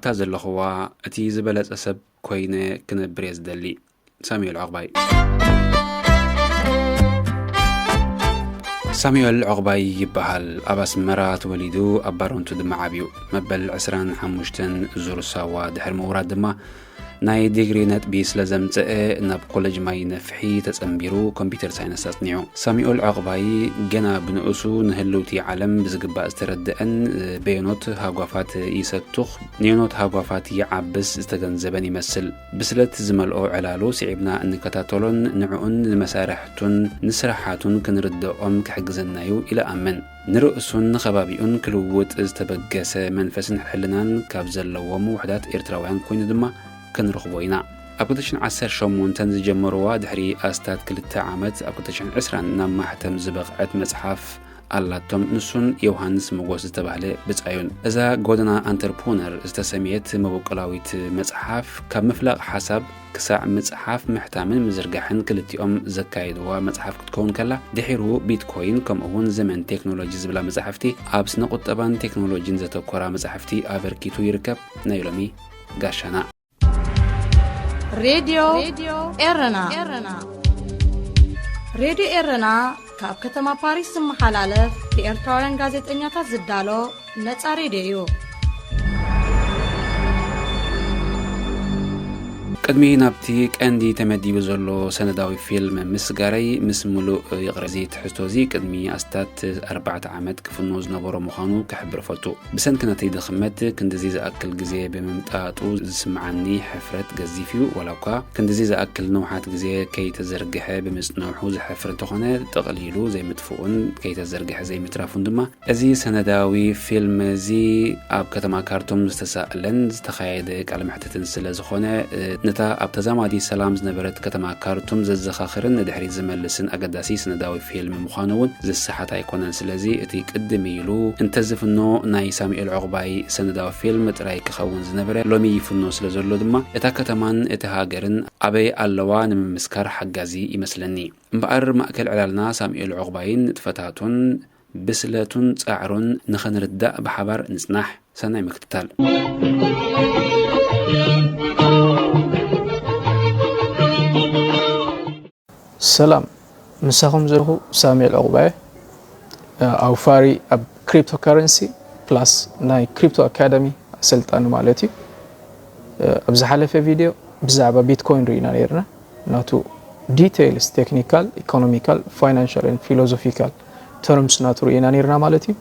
እታ ዘለኽዋ እቲ ዝበለጸ ሰብ ኮይነ ክነብር እየ ዝደሊ። ሳሙኤል ዑቕባይ። ሳሙኤል ዑቕባይ ይበሃል። ኣብ ኣስመራ ተወሊዱ፣ ኣብ ባረንቱ ድማ ዓብዩ። መበል ዕስራን ሓሙሽተን ዙር ሳዋ ድሕሪ ምውራድ ድማ ናይ ዲግሪ ነጥቢ ስለ ዘምጽአ፣ ናብ ኮለጅ ማይ ነፍሒ ተጸንቢሩ ኮምፒተር ሳይንስ ኣጽኒዑ። ሳሙኤል ዑቕባይ ገና ብንኡሱ ንህልውቲ ዓለም ብዝግባእ ዝተረድአን፣ በየኖት ሃጓፋት ይሰቱኽ፣ ንየኖት ሃጓፋት ይዓብስ ዝተገንዘበን ይመስል። ብስለት ዝመልኦ ዕላሉ ስዒብና እንከታተሎን ንዕኡን ንመሳርሕቱን ንስራሓቱን ክንርድኦም ክሕግዘናዩ ኢለ ኣምን። ንርእሱን ንኸባቢኡን ክልውጥ ዝተበገሰ መንፈስን ሕልናን ካብ ዘለዎም ውሑዳት ኤርትራውያን ኮይኑ ድማ ክንረኽቦ ኢና። ኣብ ክልተ ሽሕን ዓሰርተ ሸሞንተን ዝጀመርዋ፣ ድሕሪ ኣስታት ክልተ ዓመት ኣብ ክልተ ሽሕን ዕስራን ናብ ማሕተም ዝበቕዐት መጽሓፍ ኣላቶም፣ ንሱን ዮሃንስ መጎስ ዝተባህለ ብጻዩን። እዛ ጎደና ኣንተርፕረነር ዝተሰምየት መበቆላዊት መጽሓፍ፣ ካብ ምፍላቕ ሓሳብ ክሳዕ ምጽሓፍ፣ ምሕታምን ምዝርጋሕን ክልቲኦም ዘካየድዋ መጽሓፍ ክትከውን ከላ፣ ድሒሩ ቢትኮይን ከምኡ እውን ዘመን ቴክኖሎጂ ዝብላ መጻሕፍቲ፣ ኣብ ስነ ቁጠባን ቴክኖሎጂን ዘተኮራ መጻሕፍቲ ኣበርኪቱ ይርከብ። ናይ ሎሚ ጋሻና። ሬድዮ ኤረና። ሬድዮ ኤረና ካብ ከተማ ፓሪስ ዝመሓላለፍ ብኤርትራውያን ጋዜጠኛታት ዝዳሎ ነጻ ሬድዮ እዩ። ቅድሚ ናብቲ ቀንዲ ተመዲቡ ዘሎ ሰነዳዊ ፊልም ምስጋረይ፣ ምስ ምሉእ ይቕረ፣ እዚ ትሕዝቶ እዚ ቅድሚ ኣስታት ኣርባዕተ ዓመት ክፍኖ ዝነበሮ ምዃኑ ክሕብር እፈቱ። ብሰንኪ ናተይ ድኽመት ክንድዚ ዝኣክል ግዜ ብምምጣጡ ዝስምዓኒ ሕፍረት ገዚፍ እዩ። ዋላ እኳ ክንድዚ ዝኣክል ነውሓት ግዜ ከይተዘርግሐ ብምጽንሑ ዘሕፍር እንተኾነ፣ ጠቕሊሉ ዘይምጥፍኡን ከይተዘርግሐ ዘይምትራፉን ድማ፣ እዚ ሰነዳዊ ፊልም እዚ ኣብ ከተማ ካርቱም ዝተሳእለን ዝተኻየደ ቃለ መሕትትን ስለ ዝኾነ፣ ነታ ኣብ ተዛማዲ ሰላም ዝነበረት ከተማ ካርቱም ዘዘኻኽርን ንድሕሪት ዝመልስን ኣገዳሲ ሰነዳዊ ፊልም ምዃኑ እውን ዝሰሓት ኣይኮነን። ስለዚ እቲ ቅድም ኢሉ እንተዝፍኖ ናይ ሳሙኤል ዑቕባይ ሰነዳዊ ፊልም ጥራይ ክኸውን ዝነበረ፣ ሎሚ ይፍኖ ስለ ዘሎ ድማ፣ እታ ከተማን እቲ ሃገርን ኣበይ ኣለዋ ንምምስካር ሓጋዚ ይመስለኒ። እምበኣር፣ ማእከል ዕላልና ሳሙኤል ዑቕባይን ንጥፈታቱን ብስለቱን ጻዕሩን ንኸንርዳእ ብሓባር ንጽናሕ። ሰናይ ምክትታል። ሰላም፣ ምሳኹም ዘለኹ ሳሙኤል ዑቕባየ፣ ኣውፋሪ ኣብ ክሪፕቶ ካረንሲ ፕላስ ናይ ክሪፕቶ ኣካዳሚ ኣሰልጣኒ ማለት እዩ። ኣብ ዝሓለፈ ቪድዮ ብዛዕባ ቢትኮይን ርኢና ነይርና። ናቱ ዲቴይልስ፣ ቴክኒካል፣ ኢኮኖሚካል፣ ፋይናንሻል ኤንድ ፊሎዞፊካል ተርምስ ናቱ ርኢና ነይርና ማለት እዩ።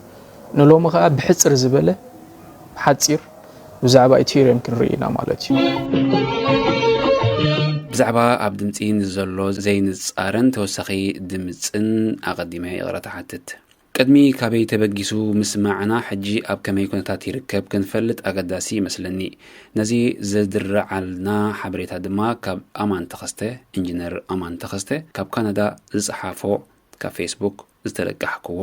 ንሎሚ ኸዓ ብሕጽር ዝበለ፣ ሓጺር፣ ብዛዕባ ኢቴሪየም ክንርኢ ኢና ማለት እዩ። ብዛዕባ ኣብ ድምጺ ንዘሎ ዘይንጻረን ተወሳኺ ድምጽን ኣቐዲመ ይቕረታ ሓትት። ቅድሚ ካበይ ተበጊሱ ምስማዕና፣ ሕጂ ኣብ ከመይ ኩነታት ይርከብ ክንፈልጥ ኣገዳሲ ይመስለኒ። ነዚ ዘድርዓልና ሓበሬታ ድማ ካብ ኣማን ተኸስተ፣ ኢንጂነር ኣማን ተኸስተ፣ ካብ ካናዳ ዝጸሓፎ፣ ካብ ፌስቡክ ዝተለቃሕክዎ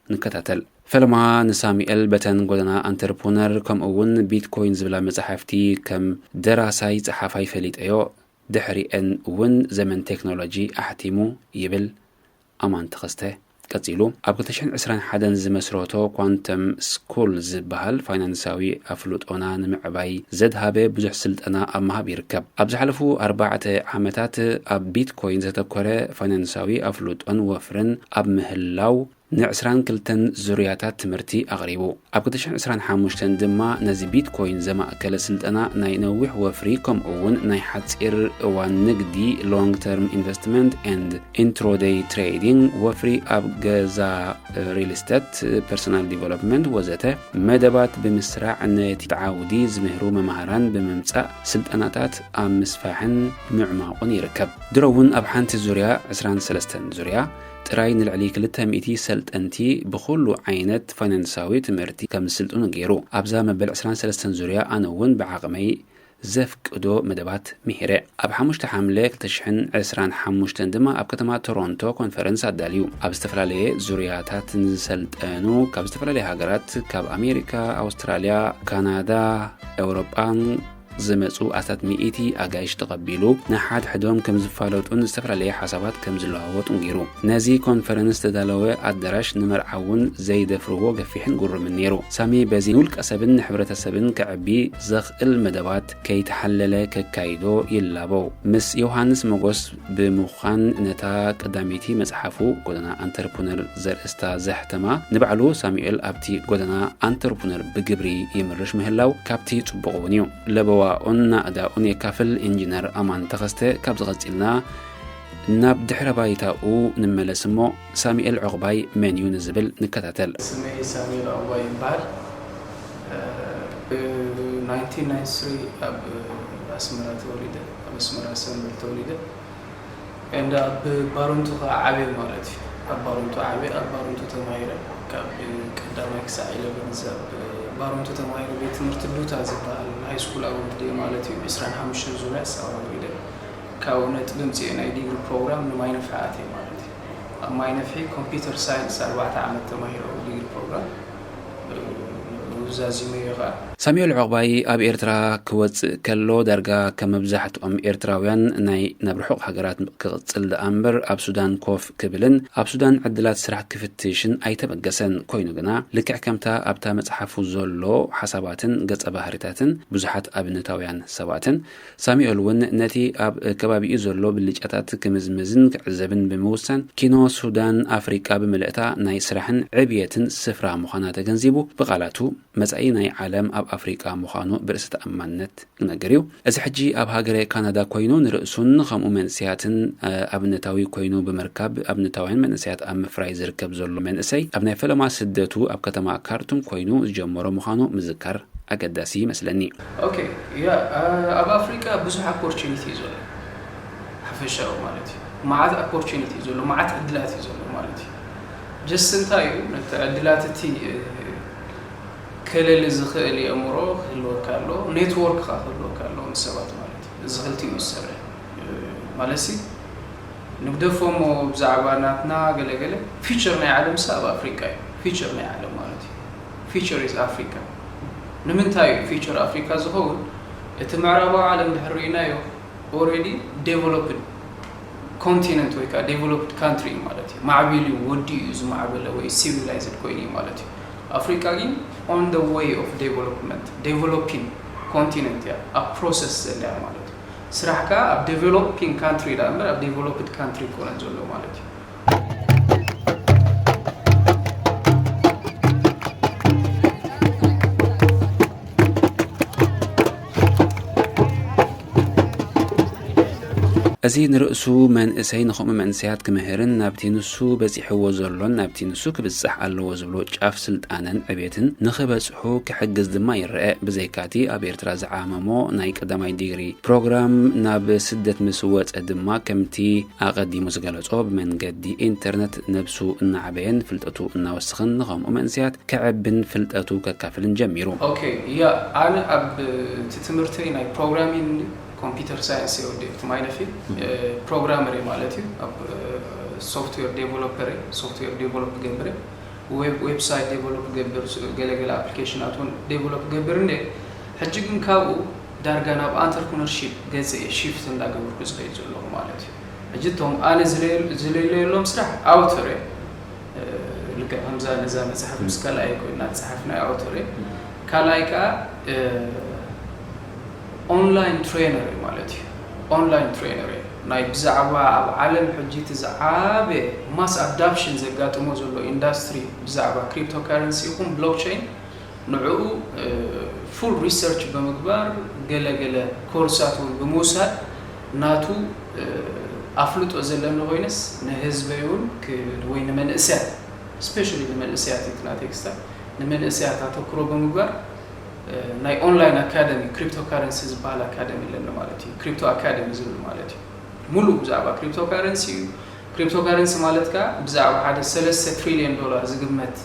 ንከታተል። ፈለማ ንሳሙኤል በተን ጎደና ኣንተርፕረነር ከምኡ እውን ቢትኮይን ዝብላ መጻሕፍቲ ከም ደራሳይ ጸሓፋይ ፈሊጠዮ። ድሕሪአን እውን ዘመን ቴክኖሎጂ ኣሕቲሙ ይብል ኣማን ተኸስተ። ቀጺሉ፣ ኣብ ክልተ ሽሕን ዕስራን ሓደን ዝመስረቶ ኳንተም ስኩል ዝበሃል ፋይናንሳዊ ኣፍልጦና ንምዕባይ ዘድሃበ ብዙሕ ስልጠና ኣብ ምሃብ ይርከብ። ኣብ ዝሓለፉ ኣርባዕተ ዓመታት ኣብ ቢትኮይን ዘተኮረ ፋይናንሳዊ ኣፍልጦን ወፍርን ኣብ ምህላው ንዕስራን ክልተን ዙርያታት ትምህርቲ ኣቕሪቡ። ኣብ ክልተ ሽሕን ዕስራን ሓሙሽተን ድማ ነዚ ቢትኮይን ዘማእከለ ስልጠና ናይ ነዊሕ ወፍሪ ከምኡ እውን ናይ ሓጺር እዋን ንግዲ፣ long term investment and intraday trading፣ ወፍሪ ኣብ ገዛ፣ ሪል ስቴት፣ ፐርሰናል ዲቨሎፕመንት ወዘተ መደባት ብምስራዕ ነቲ ዓውዲ ዝምህሩ መማህራን ብምምጻእ ስልጠናታት ኣብ ምስፋሕን ምዕማቑን ይርከብ። ድሮ እውን ኣብ ሓንቲ ዙርያ ዕስራን ሰለስተን ዙርያ ጥራይ ንልዕሊ ክልተ ሚእቲ ሰልጠንቲ ብኹሉ ዓይነት ፋይናንሳዊ ትምህርቲ ከም ዝስልጥኑ ገይሩ። ኣብዛ መበል ዕስራን ሰለስተን ዙርያ ኣነ እውን ብዓቕመይ ዘፍቅዶ መደባት ምሂረ። ኣብ ሓሙሽተ ሓምለ ክልተ ሽሕን ዕስራን ሓሙሽተን ድማ ኣብ ከተማ ቶሮንቶ ኮንፈረንስ ኣዳልዩ። ኣብ ዝተፈላለየ ዙርያታት ንዝሰልጠኑ ካብ ዝተፈላለየ ሃገራት፣ ካብ ኣሜሪካ፣ ኣውስትራልያ፣ ካናዳ፣ ኤውሮጳን ዝመጹ ኣስታት ሚእቲ ኣጋይሽ ተቐቢሉ፣ ንሓድሕዶም ከም ዝፋለጡን ዝተፈላለየ ሓሳባት ከም ዝለዋወጡን ገይሩ። ነዚ ኮንፈረንስ ዝተዳለወ ኣዳራሽ ንመርዓ እውን ዘይደፍርዎ ገፊሕን ግሩምን ነይሩ። ሳሚ በዚ ንውልቀ ሰብን ንሕብረተሰብን ከዕቢ ዘኽእል መደባት ከይተሓለለ ከካይዶ ይላበው። ምስ ዮሃንስ መጎስ ብምዃን ነታ ቀዳመይቲ መጽሓፉ ጎደና ኣንተርፕረነር ዘርእስታ ዘሕተማ፣ ንባዕሉ ሳሙኤል ኣብቲ ጎደና ኣንተርፕረነር ብግብሪ ይምርሽ ምህላው ካብቲ ጽቡቕ እውን እዩ። ለበዋኡን ናእዳኡን የካፍል ኢንጂነር ኣማን ተኸስተ። ካብዚ ቀጺልና ናብ ድሕረ ባይታኡ ንመለስ እሞ፣ ሳሙኤል ዑቕባይ መን እዩ ንዝብል ንከታተል። ስመይ ሳሙኤል ዑቕባይ ይበሃል። እ፣ ብ ናይንቲን ናይንቲ ስሪ ኣብ ኣስመራ ተወሊደ፣ ኣብ ኣስመራ ሰንበል ተወሊደ። And ኣብ ባረንቱ ከዓ ዓብየ ማለት እዩ። ኣብ ባረንቱ ዓብየ፣ ኣብ ባረንቱ ተማሂረ። ካብ ቀዳማይ ክሳዕ ኢለቨን ኣብ ባረንቱ ተማሂረ። ቤት ትምህርቲ ዱታ ዝበሃል ሃይ ስኩል ኣብ ውድድር ማለት እዩ። ዕስራን ሓሙሽተን ዙርያ ክሳዕ ወሪደ። ካብኡ ነጥቢ ምፅኤ ናይ ዲግሪ ፕሮግራም ንማይ ነፍሒ ኣትየ ማለት እዩ። ኣብ ማይ ነፍሒ ኮምፒውተር ሳይንስ ኣርባዕተ ዓመት ተማሂረ ዲግሪ ፕሮግራም። ዛዚመዮ ከዓ። ሳሙኤል ዑቕባይ ኣብ ኤርትራ ክወጽእ ከሎ፣ ዳርጋ ከም መብዛሕትኦም ኤርትራውያን ናይ ናብ ርሑቕ ሃገራት ክቕጽል ደኣ እምበር፣ ኣብ ሱዳን ኮፍ ክብልን ኣብ ሱዳን ዕድላት ስራሕ ክፍትሽን ኣይተበገሰን። ኮይኑ ግና፣ ልክዕ ከምታ ኣብታ መጽሓፉ ዘሎ ሓሳባትን ገጸ ባህርታትን ብዙሓት ኣብነታውያን ሰባትን፣ ሳሙኤል እውን ነቲ ኣብ ከባቢኡ ዘሎ ብልጫታት ክምዝምዝን ክዕዘብን ብምውሳን፣ ኪኖ ሱዳን ኣፍሪቃ ብምልእታ ናይ ስራሕን ዕብየትን ስፍራ ምዃና ተገንዚቡ፣ ብቓላቱ መጻኢ ናይ ዓለም ኣብ ኣፍሪቃ ምዃኑ ብርእሰ ተኣማንነት ክነግር እዩ። እዚ ሕጂ ኣብ ሃገረ ካናዳ ኮይኑ ንርእሱን ከምኡ መንእሰያትን፣ እ፣ ኣብነታዊ ኮይኑ ብምርካብ ኣብነታውያን መንእሰያት ኣብ ምፍራይ ዝርከብ ዘሎ መንእሰይ፣ ኣብ ናይ ፈለማ ስደቱ ኣብ ከተማ ካርቱም ኮይኑ ዝጀመሮ ምዃኑ ምዝካር ኣገዳሲ ይመስለኒ። ኦኬ፣ ያ፣ እ፣ ኣብ ኣፍሪቃ ብዙሕ ኦፖርቹኒቲ እዩ ዘሎ፣ ሓፈሻዊ ማለት እዩ። መዓት ኦፖርቹኒቲ እዩ ዘሎ፣ መዓት ዕድላት እዩ ዘሎ ማለት እዩ። ጀስት እንታይ እዩ፣ ነቲ ዕድላት እቲ፣ እ፣ ከለሊ ዝኽእል የእምሮ ክህልወካ ኣሎ፣ ኔትወርክኻ ክህልወካ ኣሎ ምስ ሰባት ማለት እዩ። እዚ ክልቲኡ እዩ ዝሰርሕ። እ፣ ማለትሲ፣ ንግደፎ እሞ ብዛዕባ ናትና ገለገለ፣ ፊቸር ናይ ዓለም ሰብ ኣብ ኣፍሪቃ እዩ። ፊቸር ናይ ዓለም ማለት እዩ። ፊቸር ኢዝ ኣፍሪካ። ንምንታይ እዩ ፊቸር ኣፍሪካ ዝኸውን? እቲ ምዕራባዊ ዓለም ድሕር ርኢናዮ፣ ኦልሬዲ ዴቨሎፕድ ኮንቲነንት ወይ ከዓ ዴቨሎፕድ ካንትሪ እዩ ማለት እዩ። ማዕቢሉ እዩ፣ ወዲኡ እዩ፣ ዝማዕበለ ወይ ሲቪላይዝድ ኮይኑ እዩ ማለት እዩ። ኣፍሪካ ግን on the way of development፣ ዴቨሎፒንግ ኮንቲነንት እያ፣ ኣብ ፕሮሰስ ዘላ እያ ማለት እዩ። ስራሕ ከዓ ኣብ ዴቨሎፒንግ ካንትሪ ደኣ እምበር ኣብ ዴቨሎፕድ ካንትሪ ኣይኮነን ዘሎ ማለት እዩ። እዚ ንርእሱ መንእሰይ ንኸምኡ መንእሰያት ክምህርን ናብቲ ንሱ በጺሕዎ ዘሎን ናብቲ ንሱ ክብጽሕ ኣለዎ ዝብሎ ጫፍ ስልጣነን ዕቤትን ንኽበጽሑ ክሕግዝ ድማ ይረአ። ብዘይካቲ ኣብ ኤርትራ ዝዓመሞ ናይ ቀዳማይ ዲግሪ ፕሮግራም ናብ ስደት ምስ ወጸ ድማ ከምቲ ኣቐዲሙ ዝገለጾ ብመንገዲ ኢንተርነት ነብሱ እናዓበየን ፍልጠቱ እናወሰኸን ንኸምኡ መንእሰያት ከዕብን ፍልጠቱ ከካፍልን ጀሚሩ። ኦኬ፣ ያ፣ ኣነ ኣብ እቲ ትምህርተይ ናይ ፕሮግራሚንግ ኮምፒውተር ሳይንስ እየ ወዲኤ፣ እቲ ማይ ነፍሒ፣ እ፣ ፕሮግራመር እየ ማለት እዩ። ኣብ፣ እ፣ ሶፍትዌር ዴቨሎፐር እየ፣ ሶፍትዌር ዴቨሎፕ ገብር እየ፣ ዌብ፣ ዌብሳይት ዴቨሎፕ ገብር፣ ስ-፣ ገለገለ ኣፕሊኬሽናት እውን ዴቨሎፕ ገብር እንደ። ሕጂ ግን ካብኡ ዳርጋ ናብ ኣንተርፕረነርሺፕ ገጽ እየ ሺፍት እንዳገበርኩ ዝኸይድ ዘለኹ ማለት እዩ። ሕጂ እቶም ኣነ ዝለየ-፣ ዝለለየሎም ስራሕ ኣውተር እየ። እ፣ ልክዕ ከምዛ ነዛ መጽሓፍ ምስ ካልኣይ ኮይና ዝጸሓፍናዮ ኣውተር እየ። ካልኣይ ከኣ፣ እ፣ ኦንላይን ትሬነር እየ ማለት እዩ። ኦንላይን ትሬነር እየ። ናይ ብዛዕባ ኣብ ዓለም ሕጂ እቲ ዝዓበየ ማስ ኣዳፕሽን ዘጋጥሞ ዘሎ ኢንዳስትሪ ብዛዕባ ክሪፕቶ ካረንሲ ይኹን ብሎክቸይን ንዕኡ፣ እ፣ ፉል ሪሰርች ብምግባር ገለ ገለ ኮርሳት እውን ብምውሳድ ናቱ፣ እ፣ ኣፍልጦ ዘለኒ ኮይነስ ንህዝበይ እውን ክ-፣ ወይ ንመንእሰያት፣ ስፔሻሊ ንመንእሰያት እዩ እቲ ናተይ ክስታይ፣ ንመንእሰያት ኣተኩሮ ብምግባር፣ እ፣ ናይ ኦንላይን ኣካደሚ፣ ክሪፕቶ ካረንሲ ዝበሃል ኣካደሚ ኣለኒ ማለት እዩ። ክሪፕቶ ኣካደሚ ዝብል ማለት እዩ። ሙሉእ ብዛዕባ ክሪፕቶ ካረንሲ እዩ። ክሪፕቶ ካረንሲ ማለት ከኣ ብዛዕባ ሓደ ሰለስተ ትሪልዮን ዶላር ዝግመት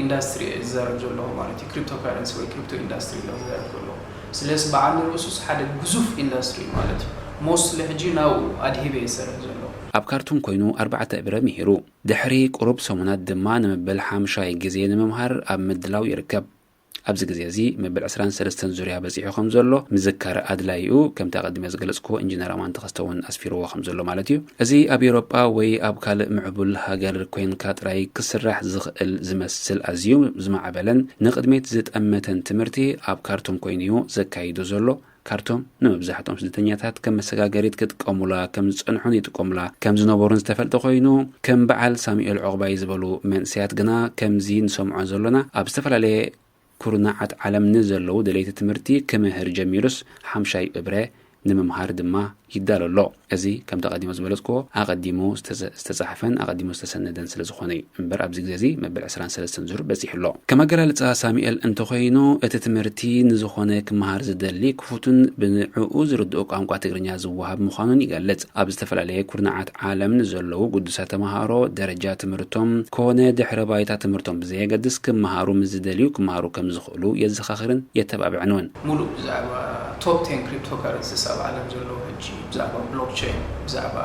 ኢንዳስትሪ እየ ዝዛረብ ዘለኹ ማለት እዩ። ክሪፕቶ ካረንሲ ወይ ክሪፕቶ ኢንዳስትሪ ኢለ ዝዛረብ ዘለኹ። ስለዚ ብዓንዲ ርእሱስ ሓደ ግዙፍ ኢንዳስትሪ እዩ ማለት እዩ። ሞስትሊ ሕጂ ናብኡ ኣድሂበ እየ ዝሰርሕ ዘለኹ። ኣብ ካርቱም ኮይኑ ኣርባዕተ እብረ ምሂሩ። ድሕሪ ቁሩብ ሰሙናት ድማ ንመበል ሓምሻይ ግዜ ንምምሃር ኣብ ምድላው ይርከብ። ኣብዚ ግዜ እዚ መበል ዕስራን ሰለስተን ዙርያ በጺሑ ከም ዘሎ ምዝካር ኣድላዪ እዩ። ከምቲ ኣቐዲመ ዝገለጽኩዎ፣ ኢንጂነር ኣማን ተኸስተ እውን ኣስፊርዎ ከም ዘሎ ማለት እዩ። እዚ ኣብ ኤውሮጳ ወይ ኣብ ካልእ ምዕቡል ሃገር ኮይንካ ጥራይ ክስራሕ ዝኽእል ዝመስል ኣዝዩ ዝማዕበለን ንቕድሚት ዝጠመተን ትምህርቲ ኣብ ካርቱም ኮይኑ እዩ ዘካይዶ ዘሎ። ካርቱም ንመብዛሕትኦም ስደተኛታት ከም መሰጋገሪት ክጥቀሙላ ከም ዝጸንሑን ይጥቀሙላ ከም ዝነበሩን ዝተፈልጠ ኮይኑ፣ ከም በዓል ሳሙኤል ዑቕባይ ዝበሉ መንእሰያት ግና ከምዚ ንሰምዖ ዘሎና ኣብ ዝተፈላለየ ኩርናዓት ዓለም ንዘለዉ ደለይቲ ትምህርቲ ክምህር ጀሚሩስ ሓምሻይ እብረ ንምምሃር ድማ ይዳሎ ኣሎ። እዚ ከምቲ ኣቐዲሞ ዝበለጽኩዎ ኣቐዲሙ ዝተዘ-፣ ዝተጻሕፈን ኣቐዲሙ ዝተሰነደን ስለ ዝኾነ እዩ። እምበር ኣብዚ ግዜ እዚ መበል ዕስራን ሰለስተን ዙር በጺሑ ኣሎ። ከም ኣገላልጻ ሳሙኤል እንተኾይኑ፣ እቲ ትምህርቲ ንዝኾነ ክመሃር ዝደሊ ክፉትን ብንዕኡ ዝርድኦ ቋንቋ ትግርኛ ዝወሃብ ምዃኑን ይገልጽ። ኣብ ዝተፈላለየ ኩርናዓት ዓለም ንዘለዉ ግዱሳት ተመሃሮ ደረጃ ትምህርቶም ኮነ ድሕረ ባይታ ትምህርቶም ብዘየገድስ ክመሃሩ ምስ ዝደልዩ ክመሃሩ ከም ዝኽእሉ የዘኻኽርን የተባብዕን እውን። ሙሉእ ብዛዕባ ቶፕ ቴን ክሪፕቶ ካረንሲስ ኣብ ዓለም ዘለዉ ሕጂ፣ ብዛዕባ ብሎክቸይን፣ ብዛዕባ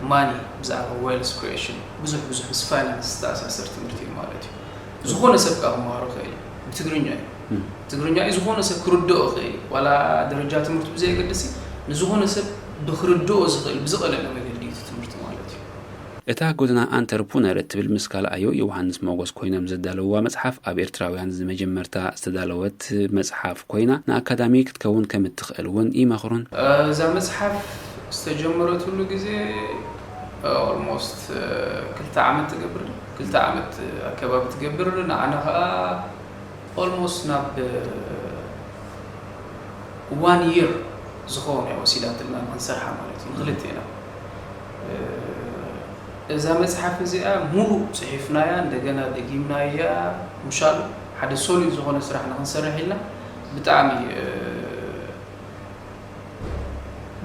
ማኒ፣ ብዛዕባ ዌልስ ክሪኤሽን፣ ብዙሕ ብዙሕ ምስ ፋይናንስ ዝተኣሳሰር ትምህርቲ እዩ ማለት እዩ። ዝኾነ ሰብ ከዓ ክመሃሮ ይኽእል እዩ። ብትግርኛ እዩ። ትግርኛ እዩ፣ ዝኾነ ሰብ ክርድኦ ይኽእል እዩ። ዋላ ደረጃ ትምህርቱ ብዘየገድስ፣ ንዝኾነ ሰብ ብክርድኦ ዝኽእል ብዝቐለለ መገዲ እዩ እቲ ትምህርቲ ማለት እዩ። እታ ጎደና ኣንተርፕነር እትብል ምስ ካልኣዮ ዮሃንስ ሞጎስ ኮይኖም ዘዳለውዋ መጽሓፍ፣ ኣብ ኤርትራውያን ንመጀመርታ ዝተዳለወት መጽሓፍ ኮይና፣ ንኣካዳሚ ክትከውን ከም እትኽእል እውን ይመኽሩን። እዛ መጽሓፍ ዝተጀመረትሉ ግዜ ኦልሞስት ክልተ ዓመት ትገብር፣ ክልተ ዓመት ኣከባቢ ትገብር። ንዓና ኸኣ ኦልሞስት ናብ ዋን ይር ዝኸውን እያ ወሲዳትልና ንክንሰርሓ ማለት እዩ፣ ንክልቴና። እዛ መጽሓፍ እዚኣ ሙሉእ ጽሒፍናያ፣ እንደገና ደጊምናያ፣ ምሻሉ ሓደ ሶሊድ ዝኾነ ስራሕ ንክንሰርሕ ኢልና ብጣዕሚ